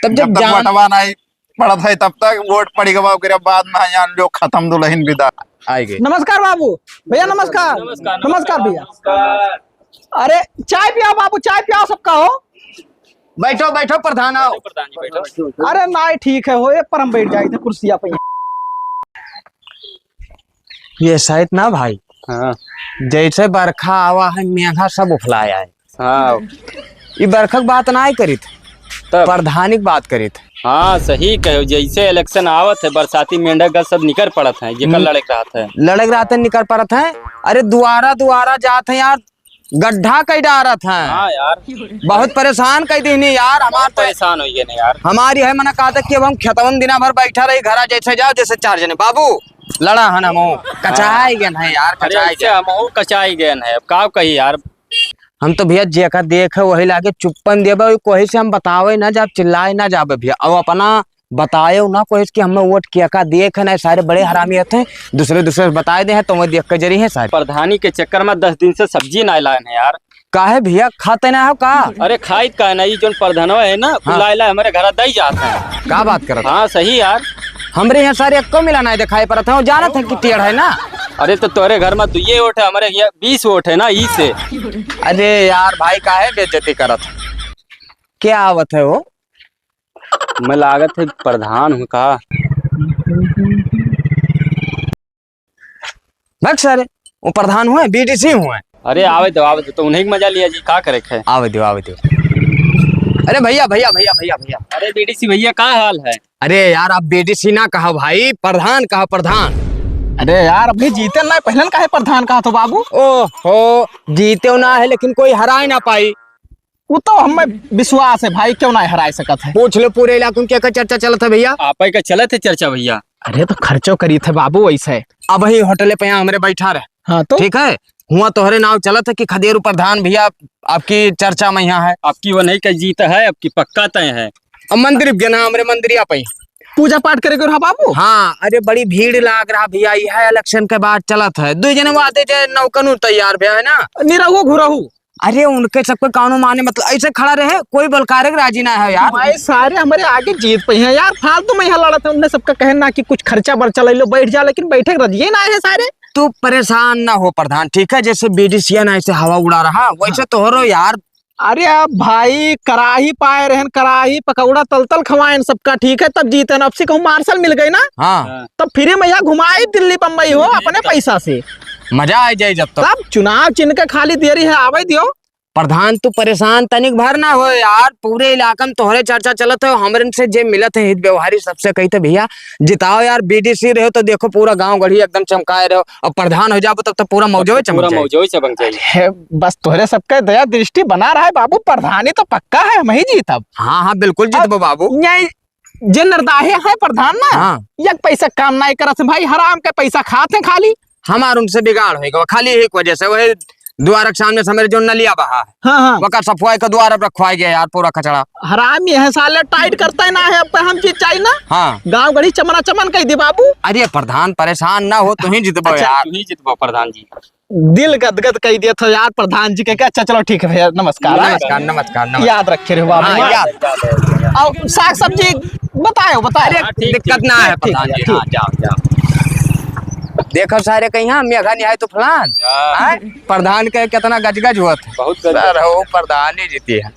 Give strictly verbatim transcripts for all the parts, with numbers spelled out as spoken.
तब जब जब तक जान- वोटवा नहीं पड़त है, तब तक वोट पड़ी गवा, ओकरे बाद में यहाँ लोग खत्म, दुल्हन विदा। आए गए। नमस्कार बाबू, भैया नमस्कार। नमस्कार, नमस्कार भैया। नमस्कार। अरे चाय पियाओ बाबू, चाय पियाओ सबका हो। बैठो, बैठो प्रधान, आओ। प्रधान जी, बैठो। अरे नाहीं, ठीक है हो, एक पर हम बैठ जाइत है कुर्सिया पे। ये शायद ना भाई, हाँ। जैसे बरखा आवा है, मेघा सब उफलाया है। हाँ। ई बरखा क बात नाहीं करित, तब? प्रधानी क बात करित। हाँ, सही कहो, जैसे election आवत है, बरसाती मेंढक का सब निकर पड़त है, जेकर हम्म। लड़े के रहत है। लड़े के रहत है, निकर पड़त है। अरे दुआरा दुआरा जात है यार, गड्ढा कई डारत है। हाँ यार। बहुत परेशान कई दीहनी यार, हमार बहुत तो परेशान होइ गए ना यार। हमारी है मना कहत है कि अब हम खेतवन दिना भर बैठा रही, घरा जैसे जाओ, जैसे चार जने, बाबू लड़ा है ना, हमहू कचाई गए हैं यार, अरे कचाई ऐसे गए। हमहू कचाई गए हैं, अब का कही यार। हम तो भैया जेका देखे वही लागे चुप्पन देबे, कोई से हम बतावे ना जाब, चिल्लाए ना जाबे भैया। अब अपना बताए ना कोई कि हमें वोट केका देखे ना, सारे बड़े हरामी रहते हैं, दूसरे दूसरे से बताए दे हैं तो वह देख के जरी हैं सारे। प्रधानी के चक्कर में दस दिन से सब्जी ना लाए हैं यार। काहे भैया, खाते ना हो का? अरे खाइत का ना, ई जोन प्रधानवा है ना, हाँ। लाए लाए हमारे घर दई जात है। का बात करत? हाँ सही यार। हमरे यहाँ सारे एक्को मिला ना दिखाई पड़त है, वो जानत है कि टेढ़ है ना। अरे तो तोरे घर में दुइये वोट है, हमारे यहाँ बीस वोट है ना, ई से। अरे यार भाई, काहे बेइज्जती करत? क्या आवत है वो? मैं लागत है प्रधान हूँ का? भग सारे, वो प्रधान हुए, बीडीसी हुए। अरे आवे दो, आवे दो, तो उन्हीं का मजा लिया जी, का करे है? आवे दो, आवे दो। अरे भैया, भैया, भैया, भैया, भैया। अरे बीडीसी भैया, का हाल है? अरे यार, आप बीडीसी ना कहो भाई, प्रधान कहो, प्रधान। अरे यार, अभी जीते ना, पहले काहे प्रधान कहा तो बाबू? ओहो, जीते ना है, लेकिन कोई हराए ना पाई। वो तो हमें विश्वास है भाई, क्यों ना हराए सकत है। पूछ लो पूरे इलाके में क्या का चर्चा चलत है भैया? आप ही का चलत है चर्चा भैया। अरे तो खर्चो करी थे बाबू वैसे। अब ही होटले पे यहाँ हमरे बैठा रहे। हाँ तो? ठीक है, हुआ तोहरे नाव चलत है कि खदेरू प्रधान भैया आपकी चर्चा में यहाँ है। आपकी वो नहीं का जीत है, आपकी पक्का तय है। अब मंदिर के ना, हमरे मंदिरिया पे। पूजा पाठ करे के रहा बाबू? हाँ, अरे बड़ी भीड़ लाग रहा भैया, यह इलेक्शन के बाद चलत है। दो जने वादे जे नौकनू तैयार भैया है ना? निरहू घुरहू। अरे उनके सबके कानून माने, मतलब ऐसे खड़ा रहे, कोई बलकारे के राजी ना है यार। भाई सारे हमारे आगे जीत पे हैं यार, फालतू में यहाँ लड़त है। उनने सबका कहना कि कुछ खर्चा बर्चा ले लो, बैठ जा, लेकिन बैठे के राजी ना है सारे। तू परेशान ना हो प्रधान, ठीक है? जैसे बीडीसीएन ऐसे हवा उड़ा रहा, वैसे हाँ। तोहरो यार। अरे अब भाई कराही पाए रहन, कराही पकौड़ा तल तल खवाएन सबका, ठीक है? तब जीतन। अब से कहूँ मार्शल मिल गए ना, हाँ। तब फ्री में यहाँ घुमाई दिल्ली बम्बई हो अपने पैसा से। मजा आ जाए जब तक। तब चुनाव चिन्ह के खाली देरी है, आवे दियो। प्रधान तू परेशान तनिक भर ना हो यार, पूरे इलाका में तोहरे चर्चा चलत है। हमरन से जे मिलत है हित व्यवहारी सबसे कहित है भैया जिताओ यार, बीडीसी रहो तो देखो पूरा गांव गढ़ी एकदम चमकाए रहो, और प्रधान हो जाबो तब तो पूरा मौजो तब तो पूरा चमक जाए। मौजो चमक जाए। अरे बस तोहरे सबके दया दृष्टि बना रहा है बाबू, प्रधानी तो पक्का है, हम ही जीतब। हाँ हाँ बिल्कुल जीतबो बाबू। नहीं, जे निर्दाहे है प्रधान ना, हाँ। एक पैसा काम नहीं करत है भाई, हराम के पैसा खात है खाली। हमार उनसे बिगाड़ होइगा खाली एक वजह से, वही द्वार के सामने से मेरे जो नलिया बहा है, हाँ, हाँ। वका सफवाई का द्वार अब रखवाई गया यार, पूरा कचरा। हराम यह साले टाइट करता ही ना है, अब हम जीत जाई ना। हाँ। गांव गढ़ी चमरा चमन कह दे बाबू। अरे प्रधान परेशान ना हो, तू ही जितबो अच्छा, यार। तू ही जितबो प्रधान जी। दिल गदगद कह दिया था यार प्रधान जी के। अच्छा चलो ठीक है भैया, नमस्कार। नमस्कार, नमस्कार, नमस्कार। याद रखे रहो बाबू। हाँ, याद। और साग सब्जी बताओ, बताओ। अरे, हाँ, ठीक, दिक्कत ठीक, ना है ठीक, प्रधान जी, ठीक। हाँ, जाओ, जाओ। देखो सारे कहीं, हाँ, मेघा नहीं आए तो फलान। हाँ। हाँ, प्रधान के कितना गजगज हुआ था। बहुत गजगज। सर, वो प्रधान ही जीती है।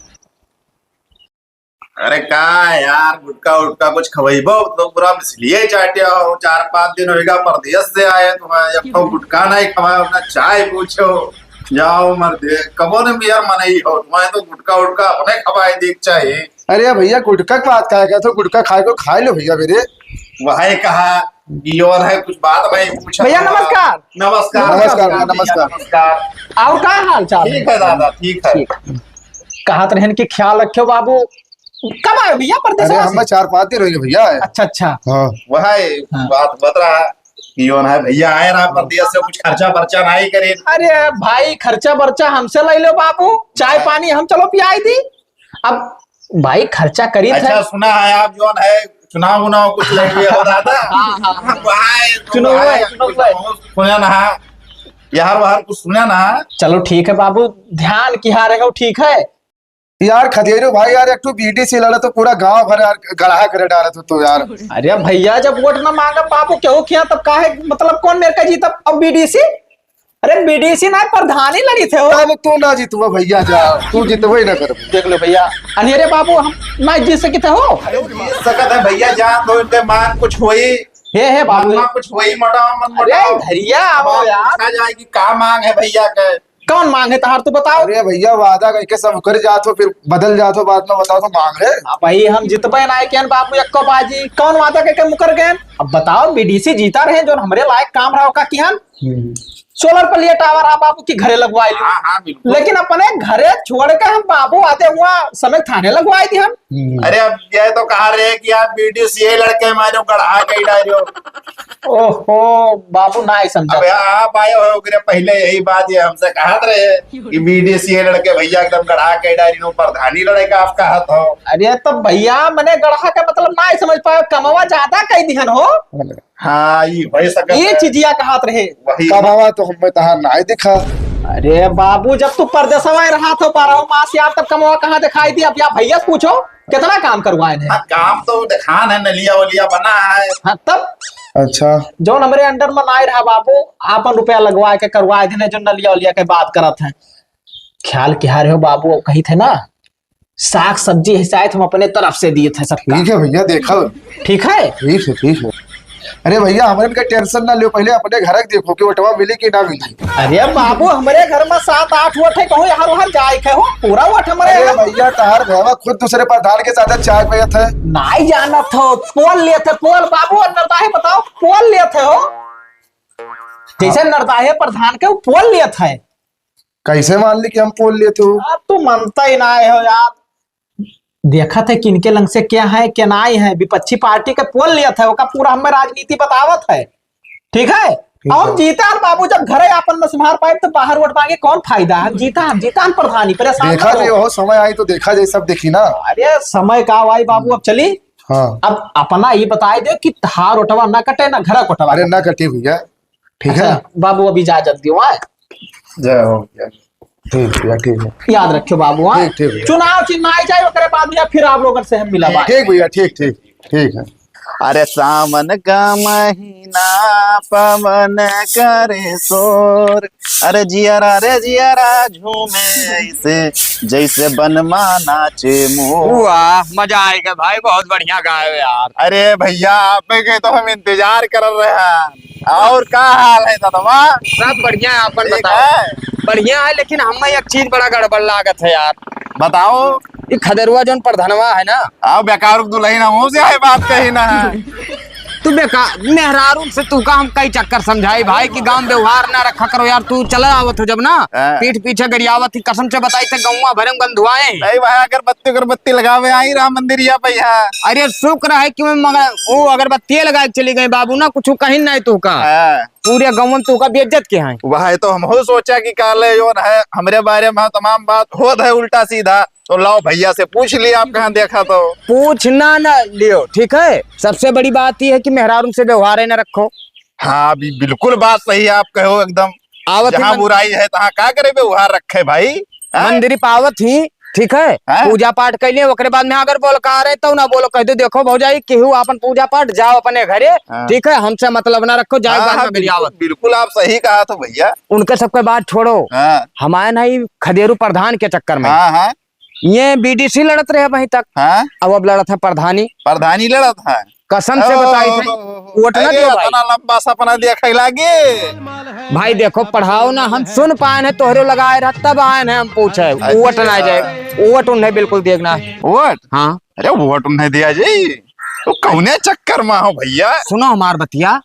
अरे का यार, गुटखा उटखा कुछ खवइबो? तो पूरा मिसलिए चाटिया हो। चार पाँच दिन होइगा परदेस से आए, तुम्हें एक ठो गुटखा नहीं खवाए, ना चाय पूछो। जाओ मर्दे, कबो ने बियर मनई हो, तुम्हें तो गुटखा उटखा अपने खवाए देख चाहे। अरे भैया, गुटखा की बात काहे कहत हो? गुटखा खाए को खाए लो भैया मेरे। वही कहा कि और है कुछ बात भाई पूछा भैया, था। नमस्कार। नमस्कार, नमस्कार, नमस्कार, भैया, नमस्कार। नमस्कार। और का हाल चाल है? ठीक है दादा, ठीक है। ठीक। कहत रहन कि ख्याल रखियो बाबू। कब आए भैया परदेस अरे, से? हमें चार पाँच दिन हो गए भैया। अच्छा, अच्छा। हाँ। वही हाँ। बात बत रहा कि योन है भैया आए रहा परदेस से, कुछ खर्चा बर्चा नहीं करे। अरे भाई, खर्चा बर्चा हमसे ले लो बाबू, चाय हाँ। पानी हम चलो पियाई दी। अब भाई खर्चा करी अच्छा, थे। सुना है आप जोन है चुनाव उनाव कुछ लड़ लिया हो दादा? हाँ, हाँ, हाँ। वहाँ है, चुनाव वहाँ है, है, चुनाव कुछ है। बहुत सुना ना है। यार वार कुछ सुना ना। चलो ठीक है बाबू, ध्यान किहा रहे हो, ठीक है। यार खदेरू भाई, यार एक ठो बीडीसी लड़ा तो पूरा गांव भर यार गड़हा करे डालत हो तो यार। अरे भैया, जब वोट ना मांगा बाबू केहू किया, तब काहे, मतलब कौन मेरे का जीता अब बीडीसी? अरे बीडीसी ना, प्रधानी लड़ी थे हो। अब तू ना जीतबो भैया, जा, तू जीतबो ही ना करबो। देख लो भैया, अनियरे बाबू हम ना जीत सकित हो। अरे जीत सकत है भैया, जान दो इनके, मांग कुछ होई। हे, हे बाबू। मांग कुछ होई, मोटा मन अरे मोटा। धरिया अब आओ यार। पूछा जाए कि का मांग है भैया के। कौन मांग है तहार, तू बताओ। अरे भैया, वादा करके सब कर जात हो, फिर बदल जात हो, बाद में बताओ तो मांग रहे। अब भाई, हम जितबे ना केन बाबू, एक्को बाजी, कौन वादा करके मुकर गए? अब बताओ, बीडीसी जीता रहे, जो हमरे लायक काम रहा, का किहन? हम्म। सोलर पर ये टावर आ बाबू की घरे लगवाए ली। हाँ, हाँ, बिल्कुल। लेकिन अपने घरे छोड़ के हम बाबू आते हुआ समय थाने लगवाए दी हम। हम्म। अरे, अब ये तो कहा रहे कि आप बीडीसी लड़के मारे गढ़ा के डारियो। ओहो, बाबू ना ही समझा। अब यहाँ आप आए हो, ओकरे पहले यही बात ये हमसे कहत रहे कि बीडीसी लड़के भैया एकदम गढ़ा के डारी नो, प्रधानी लड़े का आप कहत हो। अरे तो भैया, मने गढ़ा का मतलब ना ही समझ पाए, कमवा ज्यादा कह दिहन हो। हाँ, ये हो सकता ये है। चीजिया कहत रहे। वही। कमवा तो हमें तहार ना ही दिखा। अरे बाबू, जब तू परदेसवा में रहा था बारह मास यार, तब कमवा कहाँ दिखाई दी? अब या भैया से पूछो, कितना काम करवाए हैं? हाँ, काम तो दिखान है, नलिया वलिया बना है। हाँ, तब? अच्छा। जौन हमरे under में नाई रहा बाबू, आपन रुपया लगवा के करवाए देने, जो नलिया वलिया के बात करत हैं। ख्याल किहा रहे हो बाबू, अब कही थे ना, साग सब्जी है शायद हम अपने तरफ से दिए थे सबका। ठीक है भैया, देखो। ठीक है? ठीक है, ठीक है। अरे भैया, हमरे इनका tension ना लियो, पहले अपने घर के देखो कि वोटवा मिली कि ना मिली। अरे बाबू, हमरे घर में सात आठ वोट है, कहूँ यहाँ वहाँ जाए के हो, पूरा वोट हमरे अरे है। भैया, तहार भैया खुद दूसरे प्रधान के साथ चाय पियत है। नाई जानत हो, पोल लेत है, पोल बाबू, और नरदाहे बताओ, पोल लेत है हो। जैसे नरदाहे प्रधान के वो पोल लेत है। कैसे मान ली कि हम पोल लेत हो? अब तू मनता ही ना हो यार। देखत है किनके लंग से क्या है, क्या नाई है, विपक्षी पार्टी के पोल लेत है, ओका पूरा हमें राजनीति बतावत है। ठीक है? ठीक और है। जीतान बाबू जब घरे आपन में संभार पाए तो बाहर वोट मांगे कौन फायदा है? जीतान, जीतान प्रधानी, परेशान देखा मत जाए, हो। वो समय आई तो देखा जाए, सब देखी ना। अरे समय का भाई बाबू, अब चली। हाँ। अब अपना ये बताए दे कि तहार वोटवा ना कटे ना घर वोटवा अरे कटे। ना कटे भैया, ठीक है? अच्छा, बाबू अब इजाजत दियो, आए। जय हो भैया। ठीक भैया, ठीक है। याद रखियो बाबू, हाँ? ठीक, ठीक भैया। चुनाव चिन्ह आई जाए, ओकरे बाद में फिर आप लोगन से हम मिला बात। ठीक भैया, ठीक, ठीक, ठीक है। अरे सावन का महीना पवन करे शोर, अरे जियरा रे जियरा झूमे ऐसे, जैसे बनमा नाचे मोर। वाह, मजा आएगा भाई, बहुत बढ़िया गाए हो यार। अरे भैया, आप में के तो हम इंतजार कर रहे हैं। और का हाल है ददवा? सब बढ़िया है, आपन ठीक बताओ। है? बढ़िया है, लेकिन हमें एक चीज बड़ा गड़बड़ लागत है यार। बताओ। ई खदेरुआ जौन प्रधनवा है ना, आओ बेकार दुल्हन हमहू से आए बात कही ना। तू बेकार मेहरारू से तू का हम कई चक्कर समझाई भाई कि गांव व्यवहार ना रखा करो यार। तू चला आवत हो जब ना, हाँ। पीठ पीछे गरियावत ही, कसम से बताई थे गौवा भरे में गंधुआए। नहीं भाई, अगरबत्ती अगरबत्ती लगावे आई राम मंदिरिया पे यहाँ। अरे शुक्र है कि मैं मगर वो अगरबत्ती लगा के चली गई बाबू ना, कुछ कहीं नहीं तू का। हाँ। पूरे गाँव में तू का बेइज्जत के हैं। वह तो हम हो सोचा कि काले जौन है हमरे बारे में तमाम बात होत है उल्टा सीधा, तो लाओ भैया से पूछ लिया, आप कहाँ देखा तो। पूछना ना लियो, ठीक है। सबसे बड़ी बात ये है कि मेहरारू से व्यवहार है ना रखो। हाँ, अभी बिल्कुल बात सही है, आप कहो एकदम। आवत ही जहाँ मन- बुराई है, तहाँ का करे व्यवहार रखे भाई, हाँ? मंदिर पे आवत ही, ठीक है, हाँ? पूजा पाठ कर लिए, ओकरे बाद में अगर बोल का रहे तो ना बोलो, कह दो, "देखो भौजाई, केहू अपन पूजा पाठ, जाओ अपने घरे, हाँ। ठीक है, हमसे मतलब ना रखो, जाओ हाँ, बाद हाँ, में बिल्कुल, गरियावत।" बिल्कुल आप सही कहा तो भैया। उनके सबके बात छोड़ो, हाँ। हमारे ना ई खदेरू प्रधान के चक्कर में। हाँ, हाँ। ये बीडीसी लड़त रहे अबहीं तक। हाँ? अब, अब लड़त है प्रधानी। प्रधानी लड़त है? कसम से बताई थे, ओ, वोट ना अरे, दियो भाई। इतना लंबा सपना देखे लागे। भाई देखो, पढ़ाओ ना, हम सुन पाए हैं, तोहरे लगाए रहा, तब आए हैं हम पूछे। अच्छा। वोट ना जाए, वोट उन्हें बिल्कुल देखना है। वोट? हाँ। अरे, वोट उन्हें दिया जाए? तो कौने चक्कर में हो भैया? सुनो हमार बतिया,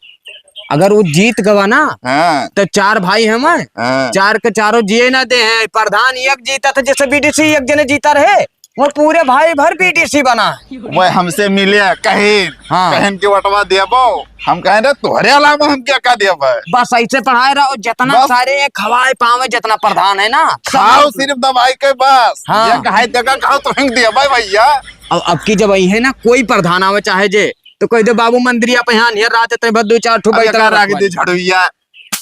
अगर वो जीत गवा ना, हाँ। तो चार भाई हैं मैं, हाँ। चार के चारों जिए ना दे हैं। प्रधान एक जीता था, जैसे बीडीसी एक जने जीता रहे, वो पूरे भाई भर बीडीसी बना। वो हमसे मिले, कहे, हाँ। कहन के वटवा देबो, हम कहे, "रे, तोहरे अलावा हम क्या का देबे?" बस ऐसे पढ़ाए रहो, जितना बस। सारे हैं, खवाए पावे, जितना प्रधान है ना, सब खाओ सिर्फ दवाई के बस। हाँ। ये कहे, "देखा खाओ, तो हम देबे भैया।" अब, अब की जब आई है ना, कोई प्रधान आवे चाहे जे, तो कह दे, "बाबू, मंदिरिया पे यहाँ नियर रात है, तय भर दो चार ठो अब बैठल एकरा रख रख दे भाई।" झड़ुइया,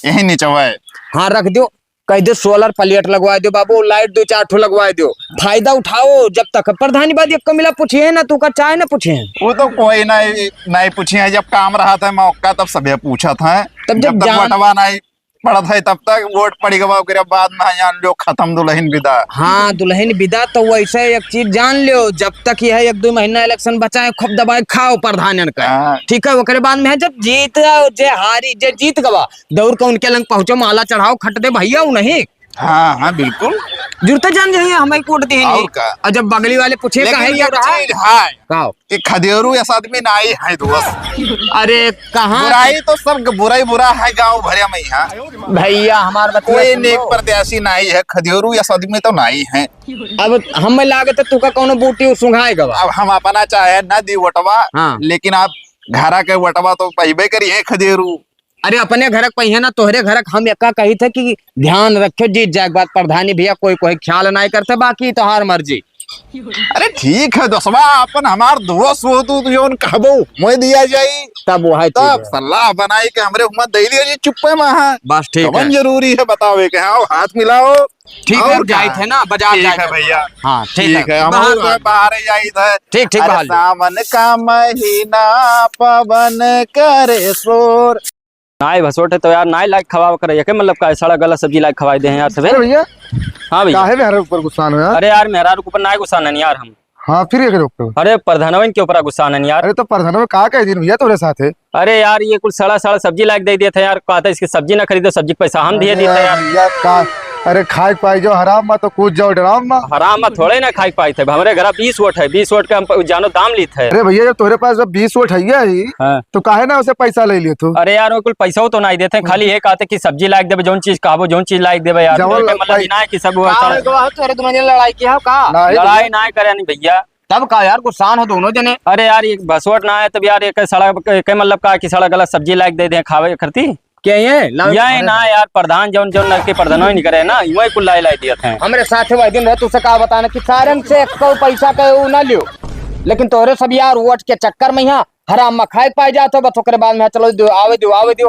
यही नीचे है। हाँ, रख दो। कह दे सोलर प्लेट लगवाए दो बाबू, लाइट दो चार ठो लगवाए दो। फायदा उठाओ जब तक। प्रधानी बाद एक मिला पूछिए ना, तू का चाहे ना पूछिए। वो तो कोई नहीं, नहीं पूछिए, जब काम रहा था मौका तब सभे पूछा था। तब जब जब तक जान- वोटवा नहीं पड़त है तब तक वोट पड़ी गवा, ओकरे बाद में जान लो खत्म दुल्हन विदा। हाँ, दुल्हन विदा। तो वैसे एक चीज जान लो, जब तक यह एक दो महीना इलेक्शन बचा है, खूब दबाए खाओ प्रधानन का। हाँ। ठीक है, ओकरे बाद में है जब जीत, जे हारी, जे जीत गवा, दौड़ के उनके लंग पहुंचो, माला चढ़ाओ, खट दे भैया, उ नहीं। हाँ, हाँ, बिल्कुल। जुड़ते जान जाइए, हमें वोट दिए और नहीं। का? और जब बगली वाले पूछे, लेकिन काहे एक क्यों रहा? चीज है, का? ये खदेरू ऐसा आदमी नहीं है, दोस्त। अरे, कहाँ? बुराई तो सब बुराई बुरा है गाँव भरे में यहाँ। भैया, हमार बतिया कोई सुनो। नेक प्रत्याशी नहीं है, खदेरू ऐसा आदमी तो नहीं है। अब हमें लागत है, तू का कौनो बूटी सुंघाए गवा। अब हम अपना चाहे न दी वोटवा, हाँ। लेकिन आप घरा के वोटवा तो पइबे करी है खदेरू। अरे, अपने घरक पहिए ना, तोहरे घरक। हम एका कही थे कि ध्यान रखे, जीत जाए के बाद प्रधानी भैया कोई, कोई ख्याल नाई करते, बाकी तोहार मर्जी। अरे ठीक है दोस्तवा, अपन हमार दोस्त हो तू, तू जौन कहबो, मैं दिया जाई। तब वो है, ठीक तब है। सलाह बनाई के हमरे हुआ दे लिया जी, चुप्पे में है। बस ठीक कवन है। जरूरी है बतावे के, हाँ, हाथ मिलाओ। ठीक है, और अब जाए का? थे ना, बाजार ठीक जाए है थे। भैया। हाँ, ठीक ठीक है। है, हम बाहर लोग बाहर। बाहर ही जाई थे। ठीक, ठीक, अरे बाहर। सावन का महीना पवन करे शोर। नाई भसोट है तो यार, नाई लाइक खवावा करे, एके मतलब का है, सड़ा गला सब्जी लाइक खवाई दे हैं यार सभे। अरे भैया, हाँ भैया। काहे मेहरारू ऊपर गुस्सा है यार? अरे यार, मेहरारू के ऊपर नाई गुस्सा नहीं यार हम। हाँ, फिर एकरे ऊपर? अरे प्रधानवन के ऊपर गुस्सा नहीं यार। अरे तो प्रधानवन का कह दिन भैया तोरे साथ है? अरे यार, ये कुल सड़ा सड़ा सब्जी लाइक दे दिए थे यार, कहते इसकी सब्जी ना खरीदो, सब्जी के पैसा हम दिए अरे दिए थे यार यार। भैया का, अरे खाए के पाई जो हराम मा तो कूद जाओ डराम मा। हराम मा थोड़े ना खाए के पाई थे, हमरे घर बीस वोट है, बीस वोट के हम प-, जानो दाम ली थे। अरे भैया, जब तोरे पास जब बीस वोट है ही, हाँ। तो काहे ना उसे पैसा ले लिए तू? अरे यार, वो कुल पैसा तो नहीं देते, खाली ये कहते कि सब्जी लाइक देबे, जौन चीज कहबो, जौन चीज लाइक देबे यार, जवन एके मतलब भाई ना है कि सब वो का सड़ा हो गवा हो, तोरे दोनों जने लड़ाई किया हो का? नहीं लड़ाई भैया। ना करे नहीं भैया। तब का यार, गुस्सान हो दोनों जने। अरे यार, एक भसोट ना है, तब यार एक सड़ा, एक मतलब का कि सड़ा गला सब्जी लाइक दे दे खावे करती। क्या ये? लाओ। ये ना यार, प्रधान जौन, जौन नलके प्रधान नहीं करे ना, वही कुल लाई लाई दिए थे। हमरे साथे वही दिन रहे, तुझसे का बताना कि सारन से एक पैसा का वो ना लियो, लेकिन तोहरे सब यार वोट के चक्कर में यहाँ हराम मा खाए के पाए जात हो, बस ओकरे बाद में चलो दो, आवे दो, आवे दो।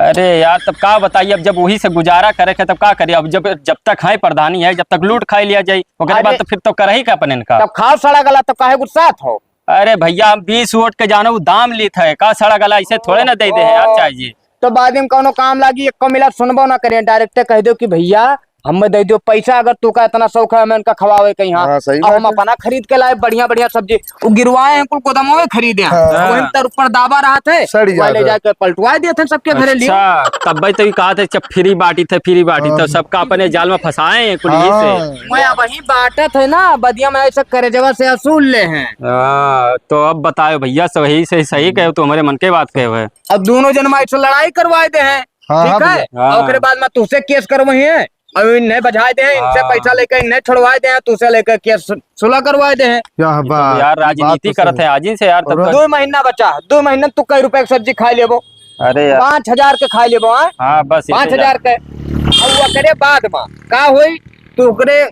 अरे यार, तब का बताइए, अब जब वही से गुजारा करे के, तब का करिए? अब जब, जब तक है प्रधानी है, जब तक लूट खाई लिया जाए, ओकरे बाद अरे, तो फिर तो करही का अपन इनका। तब खाओ सड़ा गला, तब काहे गुस्सात हो? अरे भैया, हम बीस वोट के जानो दाम लीत है, का सड़ा गला ऐसे थोड़े ना दे दे हैं यार, ओहो। चाहे जी। तो बाद में कौनो काम लागी, एको मिला सुनबो ना करें, डायरेक्ट कह दो कि भैया, हमें दे दो पैसा, अगर तू का इतना शौक है हमें इनका खवावे के यहाँ। हाँ, सही अब बात हम है। अपना खरीद के लाए बढ़िया बढ़िया सब्जी, वो गिरवाए हैं कुल गोदामों में खरीदे हैं। हाँ। वही तर ऊपर दाबा रहा थे, सड़ वह जात ले है। जाके पलटवाए दिए थे सबके घरे लिए। अच्छा, तब भाई तो ये कहा थे, "जब फ्री बाटी थे, फ्री बाटी", हाँ। तो सबका अपने जाल में फंसाए हैं कुल यही से। हाँ। मैं अब वही बाटत है ना, बदिया में ऐसा करे जगह से असूल ले हैं। हाँ, तो अब बताओ भैया, सही से सही कहे हो, तो हमारे मन के बात कहे हुए। अब दोनों जन में ऐसे लड़ाई करवाए दे हैं, हाँ, ठीक हाँ है? भैया। हाँ। और ओकरे बाद में तुझसे केस करवाए हैं, और इन्हें बजाए दे हैं, इनसे हाँ। पैसा लेके इन्हें छोड़वाए दे हैं, तुझसे लेके केस सु-, सुलह करवाए दे हैं। क्या ये तो बात, यार, ये बात राजनीति तो करत सही है। आज ही से यार, तब और तक दो महीना बचा, दो महीना तू कई रुपए की सब्जी खाई लेबो? अरे यार। पाँच हजार के खाई लेबो, हाँ? हाँ, बस इसे पाँच हजार यार। के। और ओकरे बाद में का होई? तू ओकरे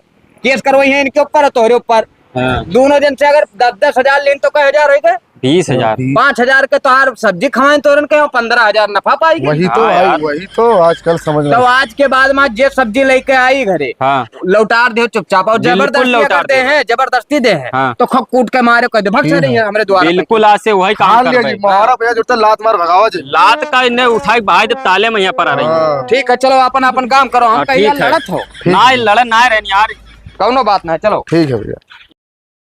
केस करवाई है इनके ऊपर और तोहरे ऊपर। हाँ। दोनों जन से अगर दस दस हजार लेन तो कई हजार होई गए? बीस हजार। पाँच हजार के तोहार सब्जी खवाएं तोरन के, पन्द्रह हजार नफा पाई गए। वही तो हाँ भाई, यार। वही तो आजकल समझ में तो आज के बाद में जे सब्जी लेके आई घरे, हाँ। लौटार दे चुपचाप, और बिल्कुल जबरदस्ती लौटार अगर दे दे। हैं, जबरदस्ती दे हैं, हाँ। तो खूब कूट के मारे, कह दे, "भग से ठीक रही है। है हमरे द्वारा।" बिल्कुल आज से वही काम बिल्कुल करबे। आज मोहरा भैया जुड़ता लात मार भगावा जी। लात का इन्हें उठाई के भाई जब ताले में यहाँ पर आ रही है। हाँ। ठीक है, चलो अपन अपन काम करो, हम हाँ, कहीं ठीक है। लड़त हो। ठीक ना है। लड़न ना रहन यार। कौनो बात ना, चलो। ठीक है भैया।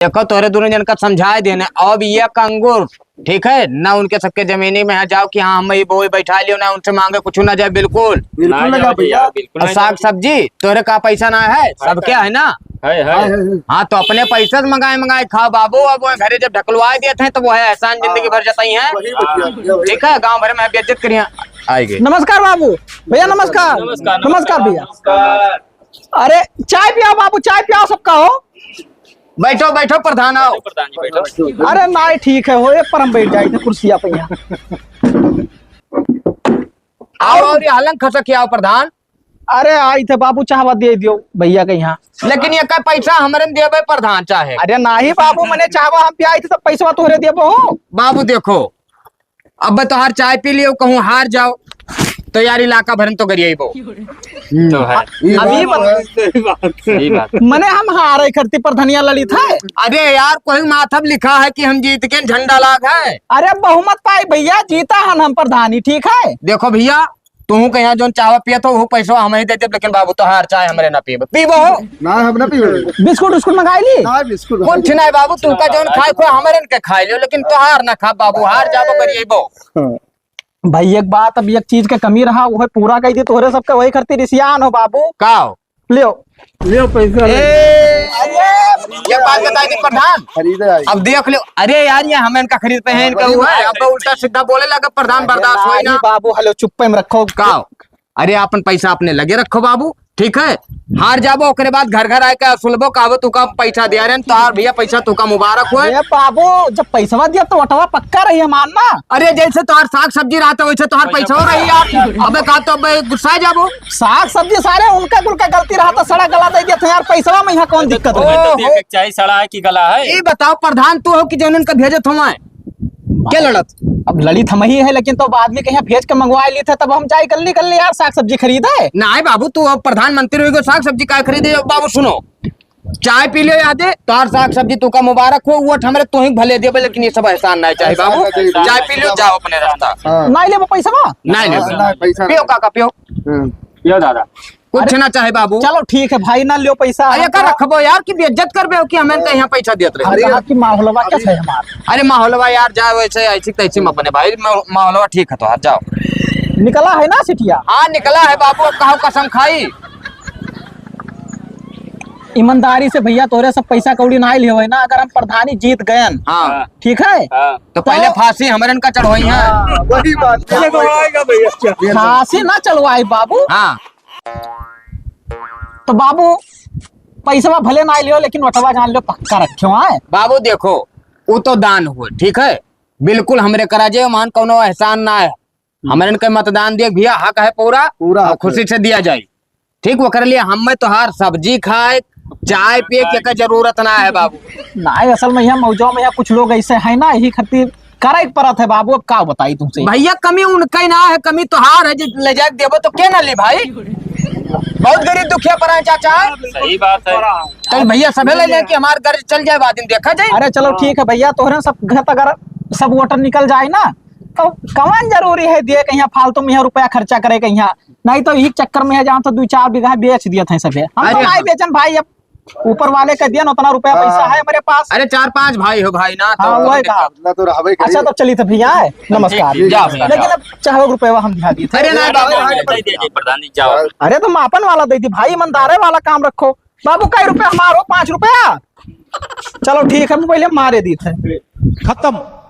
देखो, तोहरे दोनों जन का समझाए देने, अब ये कंगूर, ठीक है ना, उनके सबके जमीनी में है, जाओ कि हाँ, हम ये बोई बैठा लियो ना, उनसे मांगे कुछ ना जाए, बिल्कुल। बिल्कुल ना ना जाए जाओ भैया। भैया, बिल्कुल और ना साग जाओ। सब्जी, तोहरे का पैसा ना है, है, सबके है। है ना? है, है। हाँ, है, है। हाँ, तो अपने पैसे से मंगाए, मंगाए खाओ बाबू। अब वो घरे जब ढकलवाए दिए थे, तो वो है एहसान जिंदगी भर जताई है। वही भैया, भैया, वही। ठीक है, गाँव भर में बेइज्जत करिए। आए गए। नमस्कार बाबू, भैया नमस्कार। नमस्कार, नमस्कार नमस्कार, भैया। नमस्कार। अरे, चाय पियाओ बाबू, चाय पियाओ सबका हो। बैठो, बैठो प्रधान, आओ। प्रधान जी, बैठो। अरे नाई, ठीक है हो, एक पर हम बैठ जाए थे कुर्सिया पे यहाँ। आओ, और ये हलंग खसक के आओ प्रधान। अरे आई थे बाबू, चाहवा दे दियो भैया के यहाँ। लेकिन ये का पैसा हमरे न देबे प्रधान चाहे। अरे नाही बाबू, मने चाहवा हम पियाई थे, सब पैसवा तोहरे देबो हो। बाबू देखो, अब तोहार चाय पी लियो, कहूँ हार जाओ। तो यार इलाका भरन तो गरियाइबो। तो है। ई अभी बात बत- है। सही बात। सही बात। मने हम हारे खरती पर धनिया लड़ित है। अरे यार, कोई माथब लिखा है कि हम जीत के झंडा लाग है? अरे बहुमत पाई भैया, जीता हन हम प्रधानी, ठीक है? देखो भैया, तुहू के यहाँ जौन चावा पियत हो, वो पैसवा हम ही दे देब, लेकिन बाबू तोहार चाय हमरे ना पीबे। पीबो हो? ना, हम ना पीबे। बिस्कुट उस्कुट मंगाई ली? ना, बिस्कुट कुछ नहीं बाबू, तुमका जौन खाए खो हमरे के खाए लियो, लेकिन तोहार ना खा बाबू, हार जाबो गरियाइबो। हाँ। भाई, एक बात, अब एक चीज के कमी रहा, वह पूरा कइ दी, तोहरे सबके वही खरती रिसियान हो बाबू। का हो? लियो। लियो पैसा। ए, अरे, ये बात बताई दी प्रधान। खरीदे आई। अब देख लियो, अरे यार, ये हम इनका खरीद पे हैं, इनका अरे हुआ है, भाई। अब उल्टा सीधा बोले लगा प्रधान, अरे बर्दाश्त होई ना। बाबू, हेलो, चुप्पे में रखो। का हो? अरे, आपन पैसा अपने लगे रखो बाबू, ठीक है? हार जाबो, ओकरे बाद घर घर आए के सुलबो, कहबो, "तू का पैसा दिया रे, तोहार भैया पैसा तू का मुबारक होए।" अरे बाबू, जब पैसवा दिया तो वटवा पक्का रही हमार ना। अरे, जैसे तोहार साग सब्जी रहता, वैसे तोहार पैसा रही यार। अबे का तो अबे गुस्सा जाबो। साग सब्जी सारे उनका कुल का गलती रहता, सड़ा गला दे दिया था यार, पैसवा में यहाँ कौन दिक्कत है? ओहो। देखे के चाही, सड़ा है कि गला है? ये बताओ प्रधान, तू हो कि जौन इनका भेजत हमारे? क्या लड़त? अब लड़ित हम ही है, लेकिन तो बाद में कहीं भेज के मंगवा ली थे, तब हम जाए गल्ली गल्ली यार साग सब्जी खरीदे। नाहीं बाबू, तू अब प्रधानमंत्री हो गयो, साग सब्जी का खरीदे? अब बाबू सुनो, चाय पी लियो यादे, तोहार साग सब्जी तू का मुबारक हो, वोट हमरे तू ही भले देबे, लेकिन ये सब एहसान नाहीं चाही बाबू। एहसान नाहीं चाही। चाय पी लियो, जाओ अपने रास्ता। हाँ। नाहीं लेबो पैसवा? नाहीं लेबो। नाहीं, पैसा पियो नाहीं। काका, पियो। हम्म। पियो दादा। कुछ अरे, ना चाहे बाबू। चलो ठीक है भाई, ना लियो पैसा। अरे का रखबो यार, कि बेइज्जत करबे हो कि हमें तो यहाँ पैसा देत रहे। अरे आपकी माहौलवा क्या है हमार? अरे माहौलवा यार, जाओ ऐसे, ऐसी तैसी मत बने भाई, माह-, माहौलवा ठीक है तो, हाँ, जाओ। निकला है ना सिटिया? हाँ, निकला है बाबू, अब कहो कसम खाई। ईमानदारी से भैया, तोरे सब पैसा कौड़ी ना लियो है ना, अगर हम प्रधानी जीत गयन, हाँ। ठीक है? हाँ। तो पहले तो फांसी हमरन का चढ़वाई है। हाँ, वही बात है। चढ़वाएगा भैया। फांसी ना चढ़वाई बाबू। हाँ। तो बाबू, पैसवा भले ना लियो, लेकिन वोटवा जान लो, पक्का रखियो, हाँ? बाबू, देखो, वो तो दान हुए, ठीक है? बिल्कुल हमरे करा जे, मान कौनो एहसान ना है। हमरन के मतदान दिए भैया, हक है पूरा, पूरा और हक खुशी है। से दिया जाए, ठीक? ओकरे लिए हम में तोहार सब्जी खाए, चाय पिए के का जरूरत ना है बाबू। ना, असल में यहाँ मौजवा में यहाँ कुछ लोग ऐसे हैं ना, यही खातिर करे के परत है बाबू, अब का बताई तुमसे? भैया, कमी उनका ही ना है, कमी तोहार है, जो ले जाके देबो तो के ना ले भाई? बहुत गरीब दुखिया परा है चाचा। सही बात है। तो भैया सभे ले लें कि हमार घर चल जाए, बाद में देखा जाए। अरे चलो ठीक है भैया, तोहरे सब घर तक अगर सब वोटर निकल जाए ना, तो कवन जरूरी है दिए कहीं फालतू में यहाँ रुपया खर्चा करे कहीं, नहीं तो यही चक्कर में है जाओ तो दो चार बीघा बेच दिए थे सभे। हम तो अरे नहीं हाँ। बेचन भाई, अब ऊपर वाले का दिया ना, उतना रुपया हाँ। पैसा है हमारे पास। अरे चार पांच भाई हो भाई ना, तो हाँ, वही दिक्कत। बात। ना तो रहबे करी। अच्छा, तो चली तो भैया है, नमस्कार। ठीक, ठीक, जाओ भैया, लेकिन जाओ। अब चाहो रुपया हम दिखा दिए थे। अरे ना, अरे, बाबू, अरे, दे दीजिए प्रधान जी, जाओ। अरे तो मापन वाला दे दी भाई, ईमानदारे वाला काम रखो। बाबू, कई रुपया हमारो? पाँच रुपया। चलो ठीक है, मोबाइल मारे दी थे। खत्म।